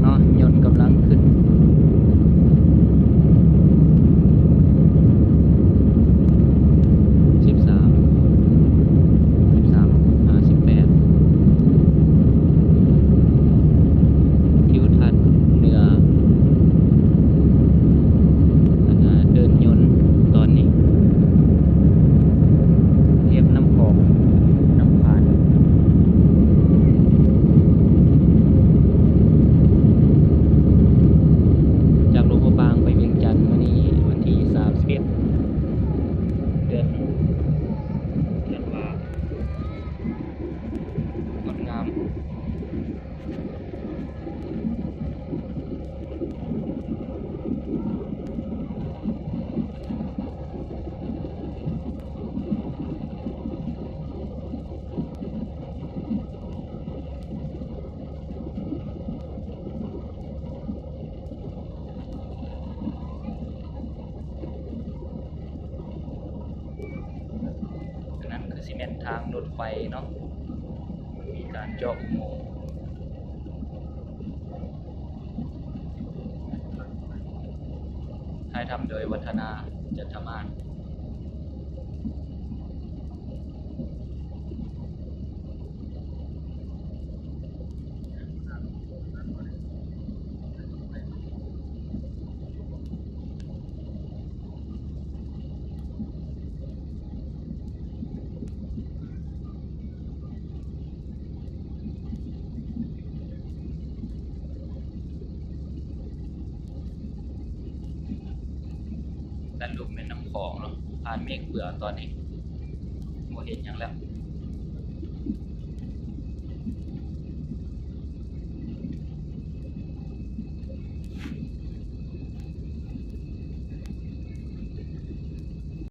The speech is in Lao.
ເນາະ ຍົນກຳລັງຂຶ້ນ ສິບສາມ ສິບສາມ ຫ້າສິບແປດ ທິວທັດເໜືອ ອັນນ່າ ເດີ່ນຍົນຕອນນີ້ ທຽບນ້ຳຂອງ ນ້ຳຂານ ຈາກຫຼວງພະບາງໄປວຽງຈັນ ມື້ນີ້ວັນທີສາມສິບເອັດ ເດືອນ ເດືອນທັນວາ ງົດງາມ. ອັນນັ້ນຄືຊິແມ່ນທາງລົດໄຟເນາະ ມີການເຈາະອຸໂມງ. ຖ່າຍທຳໂດຍວັດທະນາ ຈັນທະມານ. ແລະ ລຸ່ມແມ່ນ້ຳຂອງເນາະ ຜ່ານເມກເບືອຕອນນີ້ ບໍ່ເຫັນຫຍັງແລ້ວ.